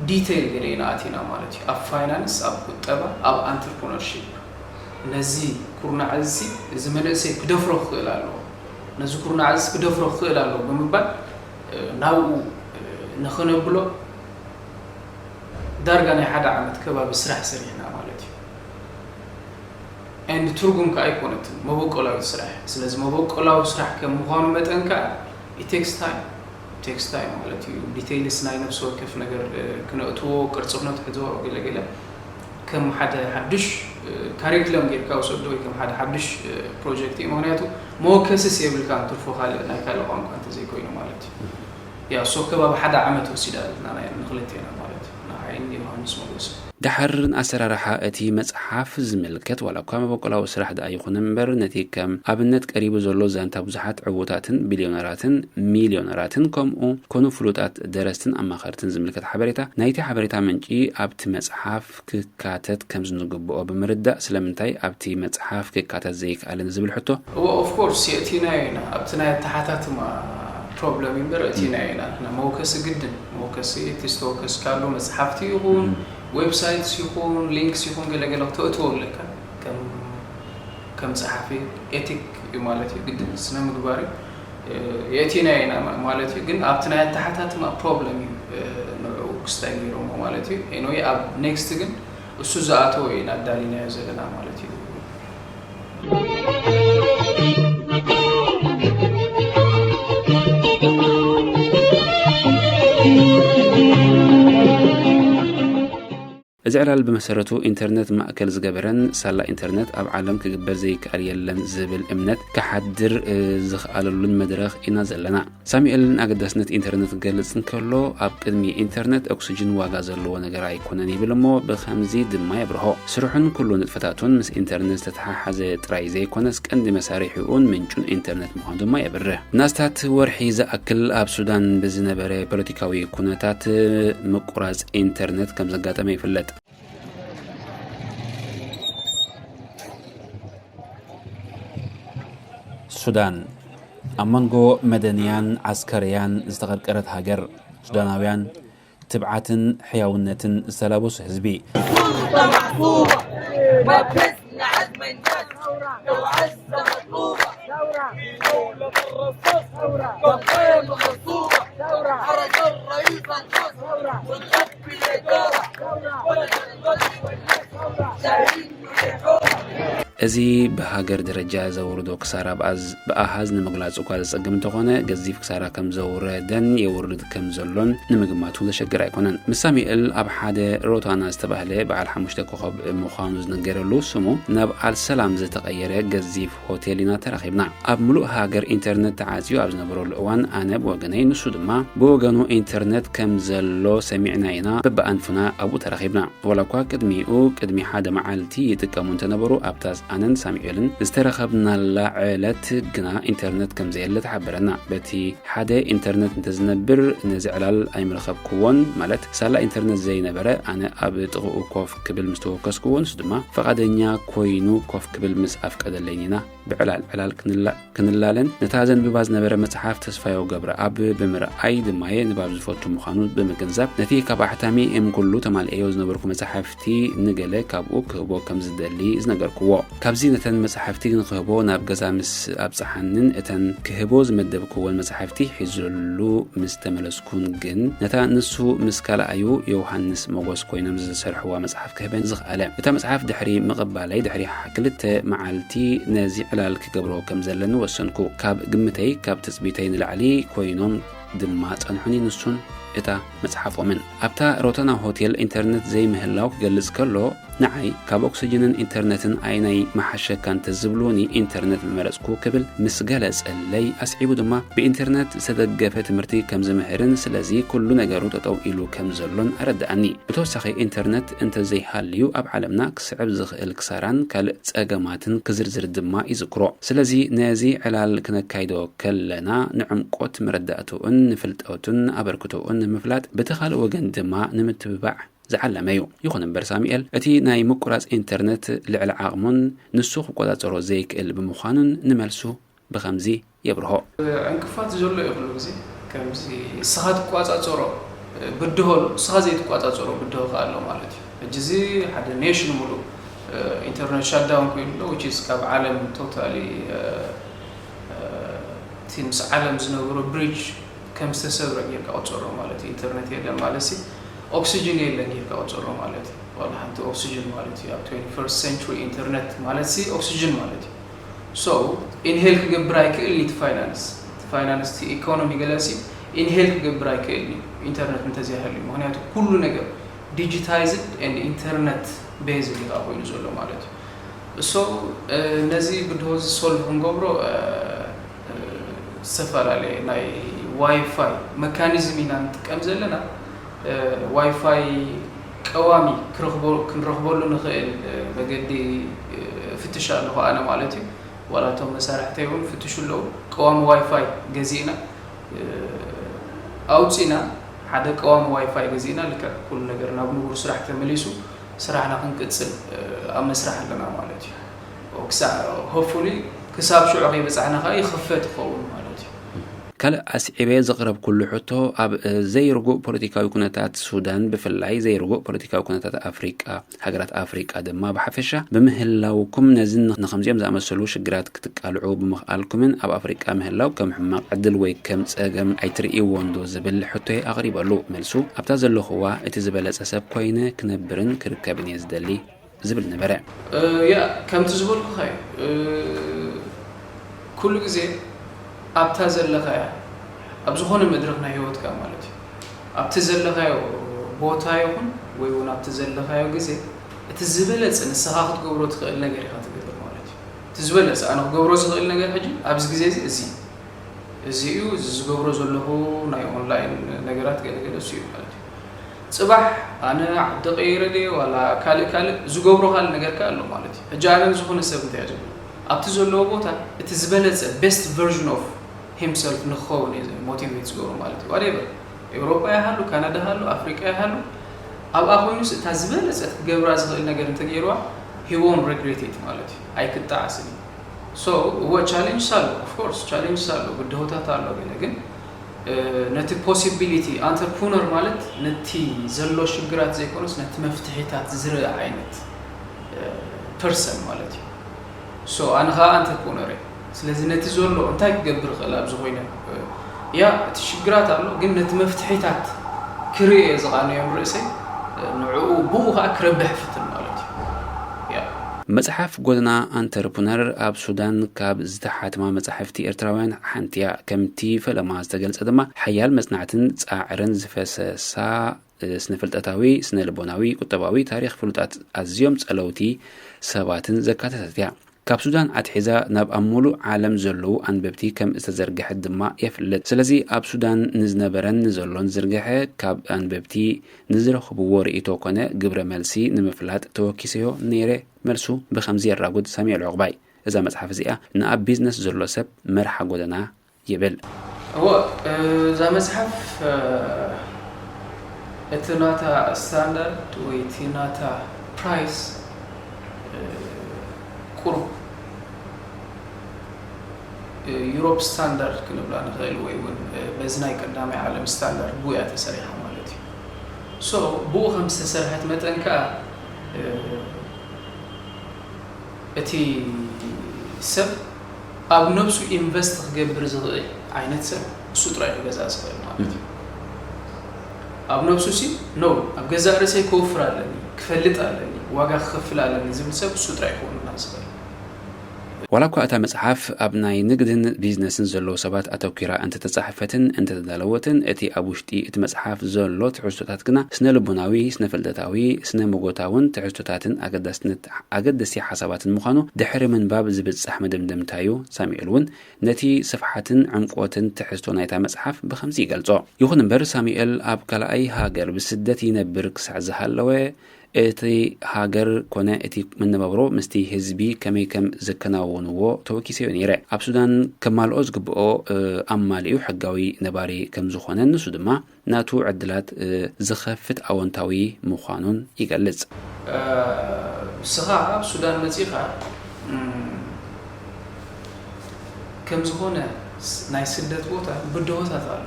ዲቴይል ገለ ኢና ኣቲና ማለት እዩ። ኣብ ፋይናንስ፣ ኣብ ቁጠባ፣ ኣብ ኣንትርፕረነርሺፕ፣ ነዚ ኩርናዕ እዚ፣ እዚ መንእሰይ ክደፍሮ ክኽእል ኣለዎ፣ ነዚ ኩርናዕ እዚ ክደፍሮ ክኽእል ኣለዎ ብምባል፣ እ፣ ናብኡ፣ እ፣ ንኽነብሎ ዳርጋ ናይ ሓደ ዓመት ከባቢ ስራሕ ሰሪሕና ማለት እዩ። ኤንድ ትርጉም ከኣ ኣይኮነትን መበቆላዊ ስራሕ። ስለዚ መበቆላዊ ስራሕ ከም ምዃኑ መጠን ከኣ it takes time፣ takes time ማለት እዩ። ዲቴይልስ ናይ ነፍሲ ወከፍ ነገር፣ እ፣ ክነእትዎ፣ ቅርጺ ክነትሕዞ፣ ገለ ገለ ከም ሓደ ሓድሽ፣ እ፣ ካሪክለም ጌርካ ውሰዶ ወይ ከም ሓደ ሓድሽ፣ እ፣ ፕሮጀክት እዩ። ምኽንያቱ መወከሲስ የብልካን፣ ትርፎ ካልእ ናይ ካልእ ቋንቋ እንተዘይኮይኑ ማለት እዩ። ያ፣ ሶ ከባቢ ሓደ ዓመት ወሲዳትና ናይ ንኽልቴና ማለት እዩ። ንዓይን ዮሃንስ ሞጎስ። ደሓር ንኣሰራርሓ እቲ መጽሓፍ ዝምልከት፣ ዋላ እኳ መበቆላዊ ስራሕ ደኣ ይኹን እምበር፣ ነቲ ከም ኣብነት ቀሪቡ ዘሎ ዛንታ ብዙሓት ዕዉታትን ቢልዮነራትን ሚልዮነራትን ከምኡ ኮኑ ፍሉጣት ደረስትን ኣማኸርትን ዝምልከት ሓበሬታ፣ ናይቲ ሓበሬታ ምንጪ ኣብቲ መጽሓፍ ክካተት ከም ዝንግብኦ ብምርዳእ፣ ስለምንታይ ኣብቲ መጽሓፍ ክካተት ዘይከኣለ ንዝብል ሕቶ? እወ፣ ኦፍ ኮርስ፣ የእቲናዮ ኢና። ኣብቲ ናይ ኣተሓታትማ ፕሮብለም እምበር፣ እቲናዮ ኢና። ንሕና መወከሲ ግድን፣ መወከሲ፣ እቲ ዝተወከስካሉ መጽሓፍቲ ይኹን፣ ዌብሳይትስ ይኹን፣ ሊንክስ ይኹን፣ ገለገለ ክተእትዎ ኣለካ። ከም፣ ከም ጸሓፊ ኤቲክ እዩ ማለት እዩ፣ ግድን ስነ ምግባር እዩ። እ፣ የእቲናዮ ኢና ማ-፣ ማለት እዩ። ግን ኣብቲ ናይ ኣተሓታትማ ፕሮብለም እዩ፣ እ፣ ንዕኡ ክስታይ ገይሮሞ ማለት እዩ። ኤኒወይ፣ ኣብ ኔክስት ግን እሱ ዝኣተወ ኢና ኣዳሊናዮ ዘለና ማለት እዩ። እዚ ዕላል ብመሰረቱ ኢንተርነት ማእከል ዝገበረን ሳላ ኢንተርነት ኣብ ዓለም ክግበር ዘይከኣል የለን ዝብል እምነት ክሓድር፣ እ፣ ዝኸኣለሉን መድረኽ ኢና ዘለና። ሳሙኤል ንኣገዳስነት ኢንተርነት ክገልጽ እንከሎ፣ ኣብ ቅድሚ ኢንተርነት ኦክስጅን ዋጋ ዘለዎ ነገር ኣይኮነን ይብል እሞ ብኸምዚ ድማ የብርሆ። ስርሑን ኩሉ ንጥፈታቱን ምስ ኢንተርነት ዝተተሓሓዘ ጥራይ ዘይኮነስ፣ ቀንዲ መሳርሒኡን ምንጩን ኢንተርነት ምዃኑ ድማ የብርህ። ንኣስታት ወርሒ ዝኣክል ኣብ ሱዳን ብዝነበረ ፖለቲካዊ ኩነታት ምቁራጽ ኢንተርነት ከም ዘጋጠመ ይፍለጥ። ሱዳን፣ ኣብ መንጎ መደንያን ዓስከርያን ዝተቐርቀረት ሃገር፣ ሱዳናውያን ትብዓትን ሕያውነትን ዝተላበሱ ህዝቢ። سلطة محصورة، ما بس لعز من جد، لو عزة مطلوبة، دولة الرصاص، دبيض الرسومة، حرس الرئيس الجزء، والغد بالإدارة، ولد الغد والناس، شاهين بالحكومة. እዚ ብሃገር ደረጃ ዘውርዶ ክሳራ ብኣዝ-፣ ብኣሃዝ ንምግላጽ እኳ ዘጸግም እንተኾነ፣ ገዚፍ ክሳራ ከም ዘውረደን የውርድ ከም ዘሎን ንምግማቱ ዘሸግር ኣይኮነን። ምስ ሳሙኤል ኣብ ሓደ ሮታና ዝተባህለ በዓል ሓሙሽተ ኮኸብ ምዃኑ ዝነገረሉ ስሙ ናብ ኣልሰላም ዝተቐየረ ገዚፍ ሆቴል ኢና ተራኺብና። ኣብ ምሉእ ሃገር ኢንተርነት ተዓጽዩ ኣብ ዝነበረሉ እዋን፣ ኣነ ብወገነይ፣ ንሱ ድማ ብወገኑ ኢንተርነት ከም ዘሎ ሰሚዕና ኢና በብኣንፉና ኣብኡ ተራኺብና። ዋላ እኳ ቅድሚኡ፣ ቅድሚ ሓደ መዓልቲ ይጥቀሙ እንተነበሩ፣ ኣብታ ኣነን ሳሙኤልን ዝተረኸብናላ ዕለት ግና ኢንተርነት ከም ዘየለ ተሓበረና። በቲ ሓደ ኢንተርነት እንተዝነብር ነዚ ዕላል ኣይምረኸብክዎን፣ ማለት ሳላ ኢንተርነት ዘይነበረ፣ ኣነ ኣብ ጥቕኡ ኮፍ ክብል ምስ ተወከስክዎ፣ ንሱ ድማ ፈቓደኛ ኮይኑ ኮፍ ክብል ምስ ኣፍቀደለይን ኢና ብዕላል ዕላል ክንላ-፣ ክንላለን ነታ ዘንብባ ዝነበረ መጽሓፍ ተስፋዮ ገብረኣብ ብምርኣይ ድማየ ንባብ ዝፈቱ ምዃኑ ብምግንዛብ፣ ነቲ ካብ ኣሕታሚ እም ኩሉ ተማልኤዮ ዝነበርኩ መጻሕፍቲ ንገለ ካብኡ ክህቦ ከም ዝደሊ ዝነገርክዎ። ካብዚ ነተን መጻሕፍቲ ንክህቦ ናብ ገዛ ምስ ኣብጽሓንን እተን ክህቦ ዝመደብክወን መጻሕፍቲ ሒዙሉ ምስ ተመለስኩን ግን፣ ነታ ንሱ ምስ ካልኣዩ ዮሃንስ ሞጎስ ኮይኖም ዝሰርሕዋ መጽሓፍ ክህበን ዝኸኣለ። እታ መጽሓፍ ድሕሪ ምቕባለይ፣ ድሕሪ ክልተ መዓልቲ ነዚ ዕላል ክገብሮ ከም ዘለኒ ወሰንኩ። ካብ ግምተይ፣ ካብ ትጽቢተይ ንላዕሊ ኮይኖም ድማ ጸንሑኒ፣ ንሱን እታ መጽሓፎምን። ኣብታ ሮተና ሆቴል ኢንተርነት ዘይምህላው ክገልጽ ከሎ፣ ንዓይ ካብ ኦክስጅንን ኢንተርነትን ኣየናይ ምሓሸካ እንተዝብሉኒ፣ ኢንተርነት ምመረጽኩ ክብል ምስ ገለጸለይ፣ ኣስዒቡ ድማ ብኢንተርነት ዝተደገፈ ትምህርቲ ከም ዝምህርን ስለዚ ኩሉ ነገሩ ጠጠው ኢሉ ከም ዘሎን ኣረድኣኒ። ብተወሳኺ፣ ኢንተርነት እንተዘይሃልዩ ኣብ ዓለምና ክስዕብ ዝኽእል ክሳራን ካልእ ጸገማትን ክዝርዝር ድማ ይዝክሮ። ስለዚ ነዚ ዕላል ክነካይዶ ከለና ንዕምቆት መረዳእትኡን ንፍልጠቱን ኣበርክቶኡን ንምፍላጥ፣ በቲ ካልእ ወገን ድማ ንምትብባዕ ዝዓለመ እዩ። ይኹን እምበር ሳሙኤል፣ እቲ ናይ ምቁራጽ ኢንተርነት ልዕሊ ዓቕሙን ንሱ ክቆጻጸሮ ዘይክእል ብምዃኑን ንመልሱ ብኸምዚ የብርሆ። ዕንቅፋት ዘሎ እዩ ኩሉ ግዜ። ከምዚ ንስኻ ትቋጻጸሮ ብድሆ ኣሎ፣ ንስኻ ዘይትቋጻጸሮ ብድሆ ከኣ ኣሎ ማለት እዩ። ሕጂ እዚ ሓደ ኔሽን ሙሉእ ኢንተርነት ሻትዳውን ኮይኑ ኣሎ፣ which is ካብ ዓለም ቶታሊ እቲ ምስ ዓለም ዝነበሮ ብሪጅ ከም ዝተሰብረ ጌርካ ቆጸሮ ማለት እዩ። ኢንተርነት የለን ማለት ሲ ኦክሲጅን የለን ጌርካ ቆጸሮ ማለት እዩ። ዋላ ሓንቲ ኦክሲጅን ማለት እዩ። ኣብ ትዌንቲ ፈርስት ሴንቹሪ ኢንተርነት ማለት ሲ ኦክሲጅን ማለት እዩ። So ኢንሄል ክገብር ኣይክእልን እዩ እቲ ፋይናንስ። እቲ ፋይናንስ፣ እቲ ኢኮኖሚ ገለ ሲ ኢንሄል ክገብር ኣይክእልን እዩ ኢንተርነት እንተዘይሃልዩ። ምኽንያቱ ኩሉ ነገር ዲጂታይዝድ ኤንድ ኢንተርነት ቤዝድ እዩ ኮይኑ ዘሎ ማለት እዩ። So ነዚ ብድሆ እዚ ሶልቭ ክንገብሮ፣ እ፣ እ፣ ዝተፈላለየ ናይ ዋይፋይ መካኒዝም ኢና ንጥቀም ዘለና። እ፣ ዋይፋይ ቀዋሚ ክረኽቦ-፣ ክንረኽበሉ ንኽእል፣ እ፣ መገዲ፣ እ፣ ፍትሽ ኣለኹ ኣነ ማለት እዩ። ዋላ እቶም መሳርሕተይ እውን ፍትሹ ኣለዉ። ቀዋሚ ዋይፋይ ገዚእና፣ እ፣ ኣውጺና፣ ሓደ ቀዋሚ ዋይፋይ ገዚእና፣ ልክዕ ኩሉ ነገር ናብ ንቡር ስራሕ ተመሊሱ፣ ስራሕና ክንቅጽል፣ እ፣ ኣብ መስርሕ ኣለና ማለት እዩ። ክሳዕ፣ ሆፕፉሊ፣ ክሳብ ሽዑ ከይበጻሕና ከኣ ይኽፈት ይኸውን ማለት እዩ። ካልእ ኣስዒበ ዘቕረብኩሉ ሕቶ፣ ኣብ ዘይርጉእ ፖለቲካዊ ኩነታት ሱዳን ብፍላይ፣ ዘይርጉእ ፖለቲካዊ ኩነታት ኣፍሪቃ፣ ሃገራት ኣፍሪቃ ድማ ብሓፈሻ ብምህላውኩም፣ ነዚ ንኸምዚኦም ዝኣመሰሉ ሽግራት ክትቃልዑ ብምኽኣልኩምን ኣብ ኣፍሪቃ ምህላው ከም ሕማቕ ዕድል ወይ ከም ጸገም ኣይትርእይዎንዶ ዝብል ሕቶይ ኣቕሪበሉ። መልሱ፣ ኣብታ ዘለኹዋ እቲ ዝበለጸ ሰብ ኮይነ ክነብርን ክርከብን እየ ዝደሊ። ዝብል ነበረ። እ፣ ያ፣ ከምቲ ዝበልኩኻ እዩ። እ፣ ኩሉ ግዜ ኣብታ ዘለኻያ፣ ኣብ ዝኾነ መድረኽ ናይ ህይወትካ ማለት እዩ፣ ኣብቲ ዘለኻዮ ቦታ ይኹን ወይ እውን ኣብቲ ዘለኻዮ ግዜ፣ እቲ ዝበለጸ ንስኻ ክትገብሮ ትኽእል ነገር ኢኻ ትገብር ማለት እዩ። እቲ ዝበለጸ ኣነ ክገብሮ ዝኽእል ነገር ሕጂ ኣብዚ ግዜ እዚ፣ እዚ እዩ። እዚ እዩ፣ እዚ ዝገብሮ ዘለኹ ናይ ኦንላይን ነገራት ገለገለ እሱ እዩ ማለት እዩ። ጽባሕ ኣነ ዓዲ ቀይረ ድየ ዋላ ካልእ ካልእ ዝገብሮ ካልእ ነገር ከ ኣሎ ማለት እዩ። ሕጂ ኣነ ንዝኾነ ሰብ እንታይ እየ ዝብሎ? ኣብቲ ዘለዎ ቦታ እቲ ዝበለጸ ቤስት ቨርዥን ኦፍ ሂምሰልፍ ንክኸውን እየ ሞቲቬት ዝገብሮ ማለት እዩ። ዋትኤቨር፣ ኤውሮጳ ይሃሉ፣ ካናዳ ይሃሉ፣ ኣፍሪቃ ይሃሉ፣ ኣብኣ ኮይኑስ እታ ዝበለጸት ክገብራ ዝኽእል ነገር እንተገይርዋ፣ he won't regret it ማለት እዩ። ኣይክጣዓስን እዩ። So እወ፣ ቻሌንጅስ ኣሎ፣ ኦፍ ኮርስ ቻሌንጅስ ኣሎ፣ ብድሆታት ኣሎ። ገለ ግን፣ እ፣ ነቲ ፖሲቢሊቲ፣ ኣንተርፕረነር ማለት ነቲ ዘሎ ሽግራት ዘይኮነስ ነቲ መፍትሒታት ዝርኢ ዓይነት፣ እ፣ ፐርሰን ማለት እዩ። So ኣነ ኸኣ ኣንተርፕረነር እየ። ስለዚ ነቲ ዘሎ እንታይ ክገብር እኽእል ኣብዚ ኮይነ፣ እ፣ ያ፣ እቲ ሽግራት ኣሎ፣ ግን ነቲ መፍትሒታት ክርኢ እየ ዝቓነዮም ርእሰይ፣ እ፣ ንዕኡ፣ ብኡ ኸኣ ክረብሕ ይፍትን ማለት እዩ። ያ። መጽሓፍ ጎደና ኣንተርፕነር ኣብ ሱዳን ካብ ዝተሓትማ መጻሕፍቲ ኤርትራውያን ሓንቲ እያ። ከምቲ ፈለማ ዝተገልጸ ድማ፣ ሓያል መጽናዕትን ጻዕርን ዝፈሰሳ ስነ-ፍልጠታዊ፣ ስነ-ልቦናዊ፣ ቁጠባዊ ታሪኽ ፍሉጣት ኣዝዮም ጸለውቲ ሰባትን ዘካተተት እያ። ካብ ሱዳን ኣትሒዛ ናብ ኣብ ሙሉእ ዓለም ዘለዉ ኣንበብቲ ከም ዝተዘርግሐት ድማ የፍልጥ። ስለዚ ኣብ ሱዳን ንዝነበረን ንዘሎን ዝርግሐ ካብ ኣንበብቲ ንዝረኽብዎ ርእይቶ ኮነ ግብረ መልሲ ንምፍላጥ ተወኪሰዮ ነይረ። መልሱ ብኸምዚ የራጉድ ሳሙኤል ዑቕባይ። እዛ መጽሓፍ እዚኣ ንኣብ ቢዝነስ ዘሎ ሰብ መርሓ ጎደና ይብል። እወ፣ እዛ መጽሓፍ፣ እ፣ እቲ ናታ ስታንዳርድ ወይ እቲ ናታ ፕራይስ፣ እ፣ ቁሩብ፣ እ፣ ዩሮፕ ስታንዳርድ ክንብላ ንኽእል ወይ እውን፣ እ፣ በዚ ናይ ቀዳማይ ዓለም ስታንዳርድ ብኡ እያ ተሰሪሓ ማለት እዩ። ሶ፣ ብኡ ከም ዝተሰርሐት መጠን ከኣ፣ እ፣ እቲ ሰብ ኣብ ነብሱ ኢንቨስት ክገብር ዝኽእል ዓይነት ሰብ እሱ ጥራይ ክገዝኣ ዝኽእል ማለት እዩ። ኣብ ነብሱ ሲ፣ ኖ፣ ኣብ ገዛእ ርእሰይ ከውፍር ኣለኒ፣ ክፈልጥ ኣለኒ፣ ዋጋ ክኸፍል ኣለኒ ዝብል ሰብ እሱ ጥራይ ክኾንና ዝኽእል። ዋላ እኳ እታ መጽሓፍ ኣብ ናይ ንግድን ቢዝነስን ዘለዉ ሰባት ኣተኲራ እንተተጻሕፈትን እንተተዳለወትን፣ እቲ ኣብ ውሽጢ እቲ መጽሓፍ ዘሎ ትሕዝቶታት ግና ስነ-ልቦናዊ፣ ስነ-ፍልጠታዊ፣ ስነ-መጎታውን ትሕዝቶታትን ኣገዳስነት፣ ኣገደስቲ ሓሳባትን ምዃኑ ድሕሪ ምንባብ ዝብጻሕ መደምደምታ'ዩ። ሳሙኤል እውን ነቲ ስፍሓትን ዕምቆትን ትሕዝቶ ናይታ መጽሓፍ ብኸምዚ ይገልጾ። ይኹን እምበር፣ ሳሙኤል ኣብ ካልኣይ ሃገር ብስደት ይነብር ክሳዕ ዝሃለወ፣ እቲ ሃገር ኮነ እቲ መነባብሮ ምስቲ ህዝቢ ከመይ ከም ዘከናውንዎ ተወኪሰዮ ነይረ። ኣብ ሱዳን ከማልኦ ዝግብኦ፣ እ፣ ኣማሊኡ ሕጋዊ ነባሪ ከም ዝኾነን ንሱ ድማ ናቱ ዕድላት፣ እ፣ ዝኸፍት ኣወንታዊ ምዃኑን ይገልጽ። እ፣ ንስኻ ኣብ ሱዳን መጺኻ፣ እም፣ ከም ዝኾነ ስ-፣ ናይ ስደት ቦታ ብድሆታት ኣሎ።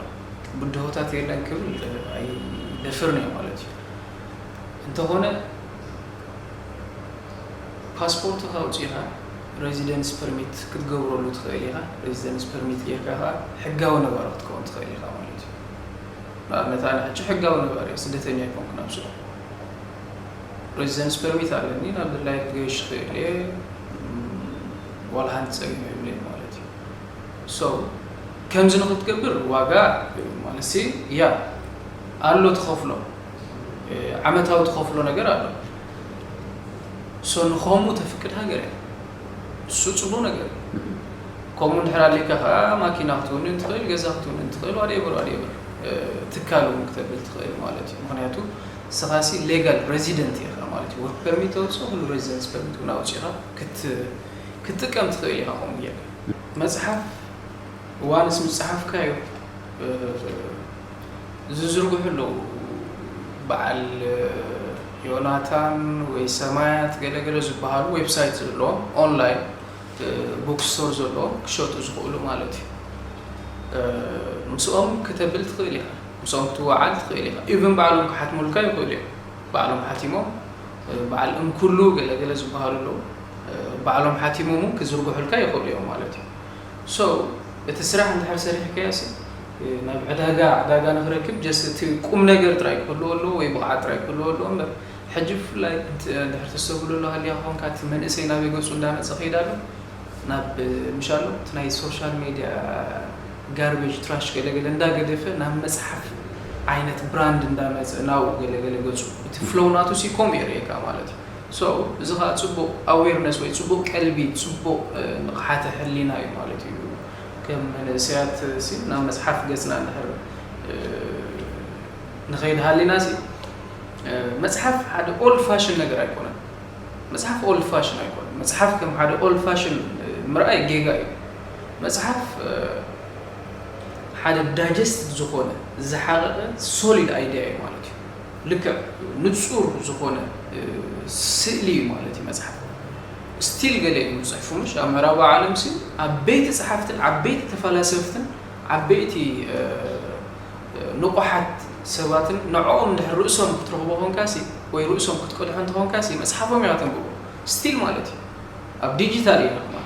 ብድሆታት የለን ክብል ኣይደፍርን እየ ማለት እዩ። እንተኾነ ፓስፖርትኻ ኣውጺእኻ ሬዚደንስ ፐርሚት ክትገብረሉ ትኽእል ኢኻ። ሬዚደንስ ፐርሚት ጌርካ ከኣ ሕጋዊ ነባሪ ክትከውን ትኽእል ኢኻ ማለት እዩ። ንኣብነት ኣነ ሕጂ ሕጋዊ ነባሪ እየ፣ ስደተኛ ኣይኮንኩን ኣብ ሱዳን። ሬዚደንስ ፐርሚት ኣለኒ፣ ናብ ድላየ ክገይሽ ይኽእል እየ፣ እም፣ ዋላ ሓንቲ ጸገም የብለይን ማለት እዩ። ሶ፣ ከምዚ ንኽትገብር ዋጋ ማለት ሲ፣ ያ፣ ኣሎ ትኸፍሎ፣ እ፣ ዓመታዊ ትኸፍሎ ነገር ኣሎ። ሶ፣ ንኸምኡ ተፍቅድ ሃገር እያ። እሱ ጽቡቕ ነገር እዩ። ከምኡ እንድሕር ኣሊካ ከኣ ማኪና ክትውንን ትኽእል፣ ገዛ ክትውንን ትኽእል፣ ዋትኤቨር፣ ዋትኤቨር፣ እ፣ ትካል እውን ክተብል ትኽእል ማለት እዩ። ምኽንያቱ ንስኻ ሲ ሌጋል ሬዚደንት ኢኻ ማለት እዩ። ወርክ ፐርሚት ተውጽእ፣ ኩሉ ሬዚደንስ ፐርሚት እውን ኣውጺእኻ ክት-፣ ክትጥቀም ትኽእል ኢኻ ከምኡ ጌርካ። መጽሓፍ ዋንስ ምጽሓፍካዮ፣ እ፣ ዝዝርግሑ ኣለዉ። በዓል፣ እ፣ ዮናታን ወይ ሰማያት ገለገለ ዝበሃሉ ዌብሳይት ዘለዎም ኦንላይን፣ እ፣ ቡክ ስቶር ዘለዎም ክሸጡ ዝኽእሉ ማለት እዩ። እ፣ ምስኦም ክተብል ትኽእል ኢኻ። ምስኦም ክትወዓል ትኽእል ኢኻ። ኢቭን ባዕሎም ክሓትሙልካ ይኽእሉ እዮም። ባዕሎም ሓቲሞም፣ እ፣ በዓል እንኩሉ ገለገለ ዝበሃሉ ኣለዉ። እ፣ ባዕሎም ሓቲሞም እውን ክዝርግሑልካ ይኽእሉ እዮም ማለት እዩ። ሶ፣ እቲ ስራሕ እንድሕር ሰሪሕካዮ ሲ፣ እ፣ ናብ ዕዳጋ፣ ዕዳጋ ንኽረክብ ጀስት እቲ ቁም ነገር ጥራይ ክህልዎ ኣለዎ ወይ ብቕዓት ጥራይ ክህልዎ ኣለዎ እምበር፣ ሕጂ ብፍላይ እንት-፣ እንድሕር ተስተብህሉ ኣሎ ሃልያ ክኾንካ፣ እቲ መንእሰይ ናበይ ገጹ እንዳመጸ ከይድ ኣሎ? ናብ፣ ምሽ ኣሎ፣ እቲ ናይ ሶሻል ሜድያ ጋርቤጅ ትራሽ ገለገለ እንዳገደፈ ናብ መጽሓፍ ዓይነት ብራንድ እንዳመጸ ናብኡ ገለገለ ገጹ፣ እቲ ፍሎው ናቱ ሲ ከምኡ የርእየካ ማለት እዩ። ሶ፣ እዚ ኸኣ ጽቡቕ ኣዌርነስ ወይ ጽቡቕ ቀልቢ፣ ጽቡቕ፣ እ፣ ንቕሓተ ሕሊና እዩ ማለት እዩ። ከም መንእሰያት ሲ ናብ መጽሓፍ ገጽና እንድሕር፣ እ፣ ንኸይድ ሃሊና ሲ፣ እ፣ መጽሓፍ ሓደ ኦልድ ፋሽን ነገር ኣይኮነን። መጽሓፍ ኦልድ ፋሽን ኣይኮነን። መጽሓፍ ከም ሓደ ኦልድ ፋሽን፣ እ፣ ምርኣይ ጌጋ እዩ። መጽሓፍ፣ እ፣ ሓደ ዳይጀስትድ ዝኾነ፣ ዝሓቐቐ ሶሊድ ኣይድያ እዩ ማለት እዩ። ልክዕ ንጹር ዝኾነ፣ እ፣ ስእሊ እዩ ማለት እዩ መጽሓፍ። ስቲል ገለ እዮም ዝጽሕፉ፣ ምሽ ኣብ ምዕራባዊ ዓለም ሲ ዓበይቲ ጸሓፍትን ዓበይቲ ተፈላሰፍትን ዓበይቲ፣ እ፣ እ፣ ንቑሓት ሰባትን ንዕኦም እንድሕር ርእሶም ክትረኽቦ ኾንካ ሲ ወይ ርእሶም ክትቀድሖ እንተኾንካ ሲ መጽሓፎም ኢኻ ተንብቦ። ስቲል ማለት እዩ። ኣብ ዲጂታል እዩ ንረኽባ።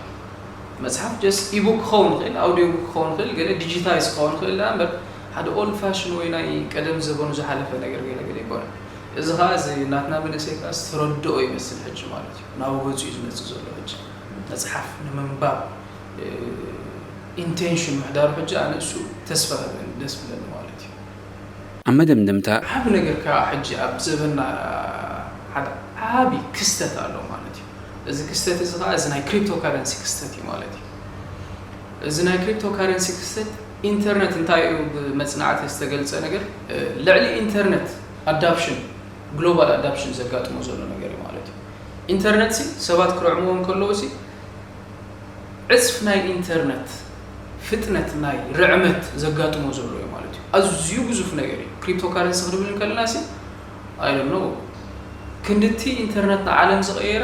መጽሓፍ ጀስት ኢቡክ ክኸውን ይኽእል፣ ኣውዲዮ ቡክ ክኸውን ይኽእል፣ ገለ ዲጂታይዝ ክኸውን ይኽእል ደኣ እምበር፣ ሓደ ኦልድ ፋሽን ወይ ናይ ቀደም ዘበኑ ዝሓለፈ ነገር ገለ ገለ ኣይኮነን። እዚ ኸዓ እዚ ናትና መንእሰይ ከኣ ዝተረድኦ ይመስል ሕጂ ማለት እዩ። ናብ ገጹ እዩ ዝመጽእ ዘሎ ሕጂ። መጽሓፍ ንምንባብ፣ እ፣ ኢንቴንሽን ምሕዳሩ ሕጂ ኣነ እሱ ተስፋ ደስ ብለኒ ማለት እዩ። ኣብ መደምደምታ ዓቢ ነገር ከኣ ሕጂ ኣብ ዘበንና ሓደ ዓቢ ክስተት ኣሎ ማለት እዩ። እዚ ክስተት እዚ ኸዓ እዚ ናይ ክሪፕቶ ካረንሲ ክስተት እዩ ማለት እዩ። እዚ ናይ ክሪፕቶ ካረንሲ ክስተት ኢንተርነት እንታይ እዩ ብመጽናዕቲ ዝተገልጸ ነገር፣ እ፣ ልዕሊ ኢንተርነት ኣዳፕሽን፣ ግሎባል ኣዳፕሽን ዘጋጥሞ ዘሎ ነገር እዩ ማለት እዩ። ኢንተርነት ሲ ሰባት ክርዕምዎ እንከለዉ ሲ ዕጽፍ ናይ ኢንተርነት ፍጥነት ናይ ርዕመት ዘጋጥሞ ዘሎ እዩ ማለት እዩ። ኣዝዩ ግዙፍ ነገር እዩ። ክሪፕቶ ካረንሲ ክንብል እንከለና ሲ፣ I don't know፣ ክንድቲ ኢንተርነት ንዓለም ዝቐየረ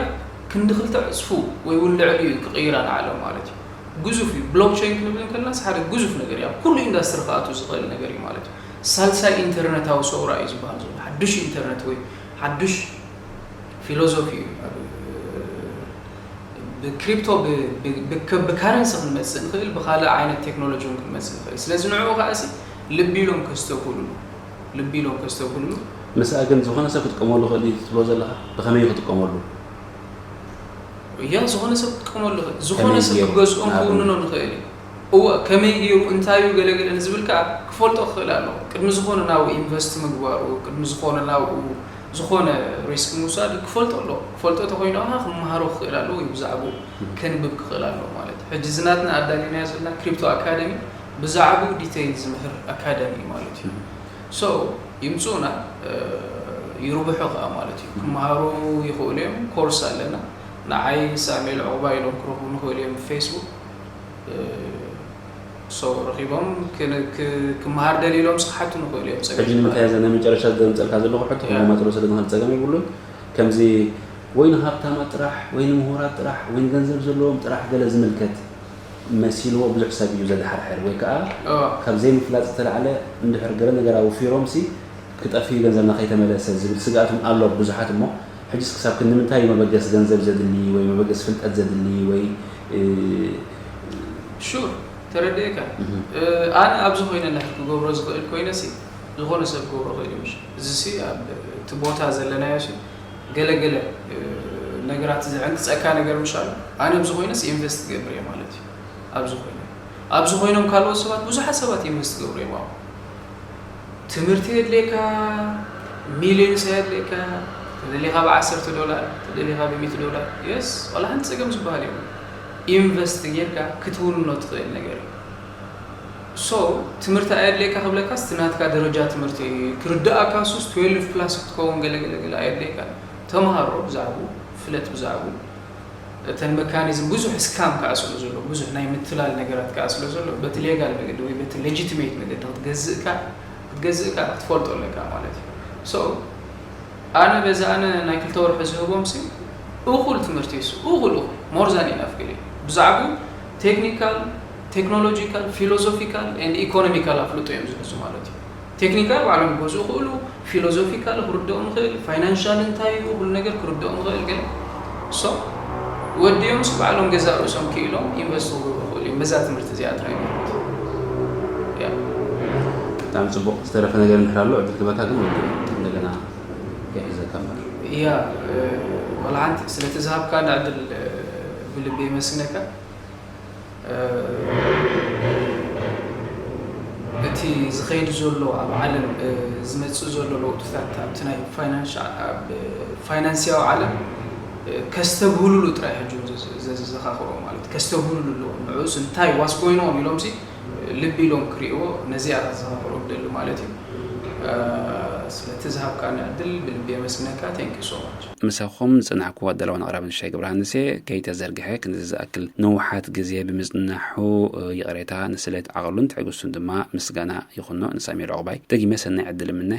ክንዲ ክልተ ዕጽፉ ወይ እውን ልዕሊኡ ክቕይራ ንዓለም ማለት እዩ። ግዙፍ እዩ። ብሎክቸይን ክንብል እንከለና ሲ ሓደ ግዙፍ ነገር እዩ። ኣብ ኩሉ ኢንዳስትሪ ክኣቱ ዝኽእል ነገር እዩ ማለት እዩ። ሳልሳይ ኢንተርነታዊ ሰውራ እዩ ዝበሃል ዘሎ። ሓዱሽ ኢንተርነት ወይ ሓዱሽ ፊሎዞፊ እዩ። ኣብ፣ ብክሪፕቶ፣ ብ-፣ ብ-፣ ብከ-፣ ብካረንሲ ክንመጽእ ንኽእል፣ ብኻልእ ዓይነት ቴክኖሎጂ እውን ክንመጽእ ንኽእል። ስለዚ ንዕኡ ከኣ ሲ ልቢ ኢሎም ከስተብህሉሉ፣ ልቢ ኢሎም ከስተብህሉሉ። ምስኣ ግን ዝኾነ ሰብ ክጥቀመሉ ይኽእል እዩ ትብሎ ዘለኻ? ብኸመይ እዩ ክጥቀመሉ? እያ፣ ዝኾነ ሰብ ክጥቀመሉ ይኽእል። ዝኾነ ከመይ ሰብ ገይሩ? ክገዝኦን ንኣብነት? ክውንኖን ይኽእል እዩ። እወ፣ ከመይ ገይሩ፣ እንታይ እዩ ገለገለ ንዝብል ከኣ ክፈልጦ ክኽእል ኣለዎ። ቅድሚ ዝኾነ ናብኡ ኢንቨስት ምግባሩ፣ ቅድሚ ዝኾነ ናብኡ ዝኾነ ሪስክ ምውሳድ ክፈልጦ ኣለዎ። ክፈልጦ ተኾይኑ ከኣ ክመሃሮ ክኽእል ኣለዎ ወይ ብዛዕባኡ ከንብብ ክኽእል ኣለዎ ማለት እዩ። ሕጂ እዚ ናትና ኣዳሊናዮ ዘለና ክሪፕቶ ኣካደሚ ብዛዕባኡ ዲቴይል ዝምህር ኣካደሚ እዩ ማለት እዩ። ሶ ይምጽኡና፣ እ፣ ይርብሑ ከኣ ማለት እዩ። ክመሃሩ ይኽእሉ እዮም። ኮርስ ኣለና። ንዓይ ሳሙኤል ዑቕባይ ኢሎም ክረኽቡ ንኽእሉ እዮም ብፌስቡክ። እ፣ ሶ ረኺቦም ክን-፣ ክ-፣ ክመሃር ደልዩ ኢሎም ክሓቱ ንኽእሉ እዮም። ጸገም ሕጂ ንምንታይ የብሉን። እዛ ናይ መጨረሻ ዘምጸልካ ዘለኹ ሕቶ ያ። ክመማጽሎ ስለ ዝኽእል ጸገም የብሉን። ከምዚ ወይ ንሃብታማት ጥራሕ ወይ ንምሁራት ጥራሕ ወይ ንገንዘብ ዘለዎም ጥራሕ ገለ ዝምልከት መሲልዎ ብዙሕ ሰብ እዩ ዘድሓርሕር፣ ወይ ከኣ እዋ። ካብ ዘይምፍላጥ ዝተላዕለ እንድሕር ገለ ነገር ኣውፊሮም ሲ ክጠፍእ እዩ ገንዘብና ከይተመለሰ ዝብል ስግኣት እውን ኣሎ ብዙሓት። እሞ ሕጂስ ክሳብ ክንዲ ምንታይ እዩ መበገሲ ገንዘብ ዘድሊ ወይ መበገሲ ፍልጠት ዘድሊ ወይ፣ እ፣ ሹር፣ ተረዲኤካ። እህ። እ፣ ኣነ ኣብዚ ኮይነ እንድሕር ክገብሮ ዝኽእል ኮይነ ሲ ዝኾነ ሰብ ክገብሮ ክእል እዩ። ምሽ እዚ ሲ ኣብ እቲ ቦታ ዘለናዮ ሲ ገለገለ፣ እ፣ ነገራት ዝዕንቅጸካ ነገር ምሽ ኣሎ። ኣነ ኣብዚ ኮይነ ሲ ኢንቨስት ክገብር እየ ማለት እዩ። ኣብዚ ኮይነ፣ ኣብዚ ኮይኖም ካልኦት ሰባት፣ ብዙሓት ሰባት ኢንቨስት ክገብሩ እዮም ኣብኡ። ትምህርቲ የድልየካ፣ ሚሊዮንስ የድልየካ፣ ተደሊኻ ብዓሰርተ ዶላር፣ ተደሊኻ ብሚእቲ ዶላር። የስ፣ ዋላ ሓንቲ ጸገም ዝበሃል የብሉን። ኢንቨስት ጌርካ ክትውንኖ ትኽእል ነገር እዩ። ሶ፣ ትምህርቲ ኣየድልየካ ክብለካስ፣ እቲ ናትካ ደረጃ ትምህርቲ ክርድኣካ ሱስ ትዌልቭ ፕላስ ክትከውን ገለ ገለ ገለ ኣየድልየካ። ተምሃሮ ብዛዕባኡ፣ ፍለጥ ብዛዕባኡ። እተን መካኒዝም ብዙሕ ስካም ከኣ ስለ ዘሎ፣ ብዙሕ ናይ ምትላል ነገራት ከኣ ስለ ዘሎ፣ በቲ ሌጋል መገዲ ወይ በቲ ሌጂቲሜት መገዲ ክትገዝእካ፣ ክትገዝእካ ክትፈልጦ ኣለካ ማለት እዩ። ሶ፣ ኣነ በዚ ኣነ ናይ ክልተ ወርሒ ዝህቦም ሲ፣ እኹል ትምህርቲ እዩ፣ እኹል፣ እኹል፣ ሞር ዛን ኢናፍ ገለ። ብዛዕባኡ ቴክኒካል፣ ቴክኖሎጂካል፣ ፊሎዞፊካል ኤንድ ኢኮኖሚካል ኣፍልጦ እዮም ዝሕዙ ማለት እዩ። ቴክኒካል ባዕሎም ክገዝኡ ይኽእሉ፣ ፊሎዞፊካል ክርድኦም ይኽእል፣ ፋይናንሻል እንታይ እዩ፣ ኩሉ ነገር ክርድኦም ይኽእል። ግን ሶ ወዲኦም ሲ ባዕሎም ገዛ ርእሶም ክኢሎም ኢንቨስት ክገብሩ ይኽእሉ እዮም። በዛ ትምህርቲ እዚኣ ጥራይ ማለት እዩ። ያ። ብጣዕሚ ጽቡቕ። ዝተረፈ ነገር እንድሕር ኣሎ ዕድል ክበካ ግን ወዲኦም እንደገና ይሕዘካ እምበር። ያ፣ እ፣ ዋላ ሓንቲ ስለቲ ዝሃብካና ዕድል፣ እ፣ ብልቢ የመስግነካ። እ፣ እቲ ዝኸይድ ዘሎ ኣብ ዓለም፣ እ፣ ዝመጽእ ዘሎ ለውጥታት ኣብቲ ናይ ፋይናንሻ-፣ ኣብ ፋይናንስያዊ ዓለም፣ እ፣ ከስተብህሉሉ ጥራይ ሕጂ እውን ዘ-፣ ዘ-፣ ዘዘኻኽሮ ማለት ከስተብህሉሉ ኣለዎም። ንዑስ እንታይ ዋስ ኮይኖም ኢሎም ሲ ልቢ ኢሎም ክርእይዎ ነዚኣ ከዘኻኽሮ ክደሊ ማለት እዩ። እ፣ ስለቲ ዝሃብካኒ ዕድል ብልቢ የመስግነካ። Thank you so much። ምሳኹም ዝጸናሕኩ ኣዳላውን ኣቕራብን ሻይ ገብረሃንስ እየ። ከይተዘርግሐ ክንዲ ዝኣክል ንውሓት ግዜ ብምጽናሑ፣ እ፣ ይቕሬታ፣ ንስሌት ዓቕሉን ትዕግስቱን ድማ ምስጋና ይኹኖ። ንሳሙኤል ዑቕባይ ደጊመ ሰናይ ዕድል እምነ።